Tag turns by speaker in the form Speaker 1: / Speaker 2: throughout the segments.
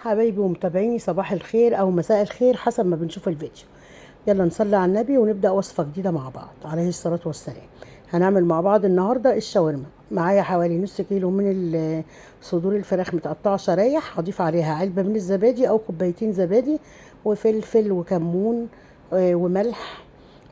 Speaker 1: حبايبي ومتابعيني، صباح الخير او مساء الخير حسب ما بنشوف الفيديو. يلا نصلي على النبي ونبدا وصفه جديدة مع بعض عليه الصلاة والسلام. هنعمل مع بعض النهارده الشاورما. معايا حوالي نص كيلو من صدور الفراخ متقطعه شرايح، هضيف عليها علبة من الزبادي او كوبايتين زبادي وفلفل وكمون وملح،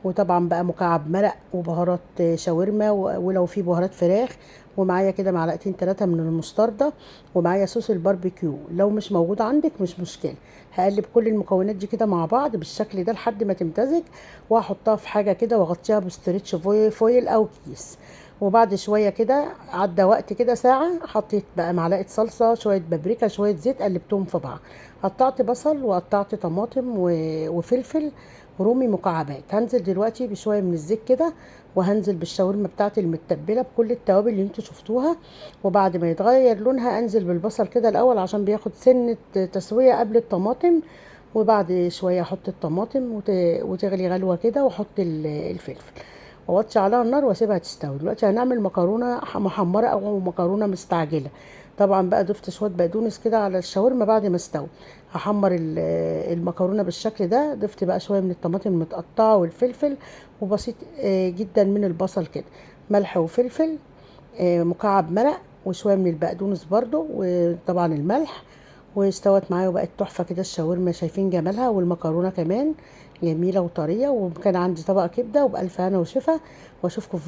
Speaker 1: وطبعا بقى مكعب مرق وبهارات شاورما ولو في بهارات فراخ، ومعايا كده معلقتين 3 من المستردة، ومعايا صوص الباربيكيو. لو مش موجود عندك مش مشكلة. هقلب كل المكونات دي كده مع بعض بالشكل ده لحد ما تمتزج، وهحطها في حاجة كده واغطيها ب stretch foil او كيس. وبعد شوية كده عدى وقت كده ساعة، حطيت بقى معلقه صلصه، شوية بابريكا، شوية زيت، قلبتهم في بعض. قطعت بصل وقطعت طماطم وفلفل رومي مكعبات. هنزل دلوقتي بشوية من الزيت كده، وهنزل بالشاورما بتاعتي المتبله بكل التوابل اللي انتوا شفتوها. وبعد ما يتغير لونها انزل بالبصل كده الاول عشان بياخد سنة تسويه قبل الطماطم، وبعد شوية احط الطماطم وتغلي غلوه كده، واحط الفلفل واوطي عليها النار واسيبها تستوي. دلوقتي هنعمل مكرونه محمرة او مكرونه مستعجلة. طبعا بقى ضفت شوية بقدونس كده على الشاورما بعد ما استوى. هحمر المكرونه بالشكل ده. ضفت بقى شوية من الطماطم المتقطعة والفلفل، وبسيط جدا من البصل كده، ملح وفلفل، مكعب مرق، وشوية من البقدونس برده، وطبعا الملح. واستوت معايا وبقت تحفة كده الشاورما، شايفين جمالها، والمكرونه كمان جميلة وطريه. وكان عندي طبق كبده، وبالف هنا وشفا، واشوفكم في